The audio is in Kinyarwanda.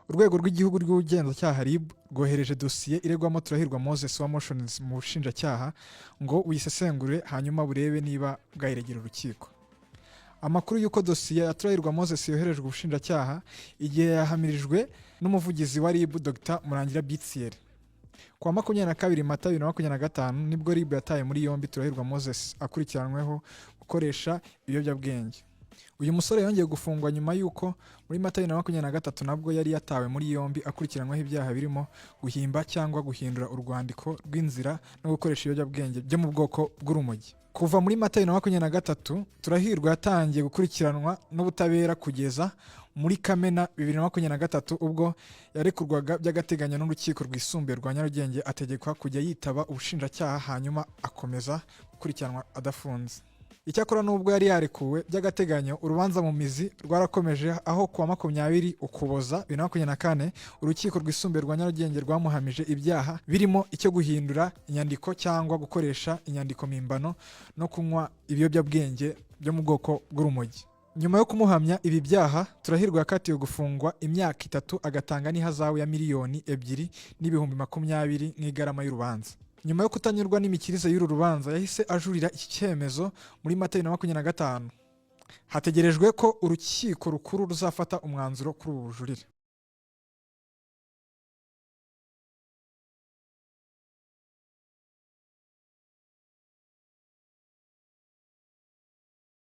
Urwego rw'Igihugu rw'Ubugenzacyaha, RIB, rwohereje dosiye iregwamo Turahirwa Moses wa Moshions mu bushinjacyaha ngo buyisesengure, hanyuma burebe niba bwayiregera urukiko. Amakuru y'uko dosiye ya Turahirwa Moses yoherejwe ubushinjacyaha, igihe yahamirijwe n'umuvugizi wa RIB, Dr Murangira Bitieri. Ku wa 22 Mata 2025 nibwo RIB yataye muri yombi Turahirwa Moses akurikiranweho gukoresha ibiyobyabwenge. Uyu musore yongeye gufungwa nyuma y'uko muri Mata 2023 nabwo yari yatawe muri yombi akurikiranyweho ibyaha birimo guhimba cyangwa guhindura urwandiko rw'inzira no gukoresha ibiyobyabwenge byo mu bwoko bw'urumogi. Kuva muri Mata 2023, Turahirwa yatangiye gukurikiranwa n'ubutabera kugeza muri Kamena 2023, ubwo yarekurwaga by'agateganyo n'Urukiko Rwisumbuye rwa Nyarugenge, ategekwa kujya yitaba ubushinjacyaha, hanyuma akomeza gukurikiranwa adafunze. Icyakora nubwo yari yarekuwe by'agateganyo, urubanza mu mizi rwarakomeje, aho kuwa 20 Ukuboza 2024 Urukiko Rwisumbuye rwa Nyarugenge rwamuhamije ibyaha birimo icyo guhindura inyandiko cyangwa gukoresha inyandiko mpimbano no kunywa ibiyobyabwenge byo mu bwoko bw'urumogi. Nyuma yo kumuhamya ibi byaha, Turahirwa yakatiwe gufungwa imyaka 3, agatanga n'ihazabu ya 2,020,000 nk'igarama y'urubanza. Nyuma yo kutanyurwa n'imikirize y'uru rubanza, yahise ajurira iki cyemezo muri Mata 2025. Hategerejwe ko Urukiko Rukuru ruzafata umwanzuro kuri ubu bujurire.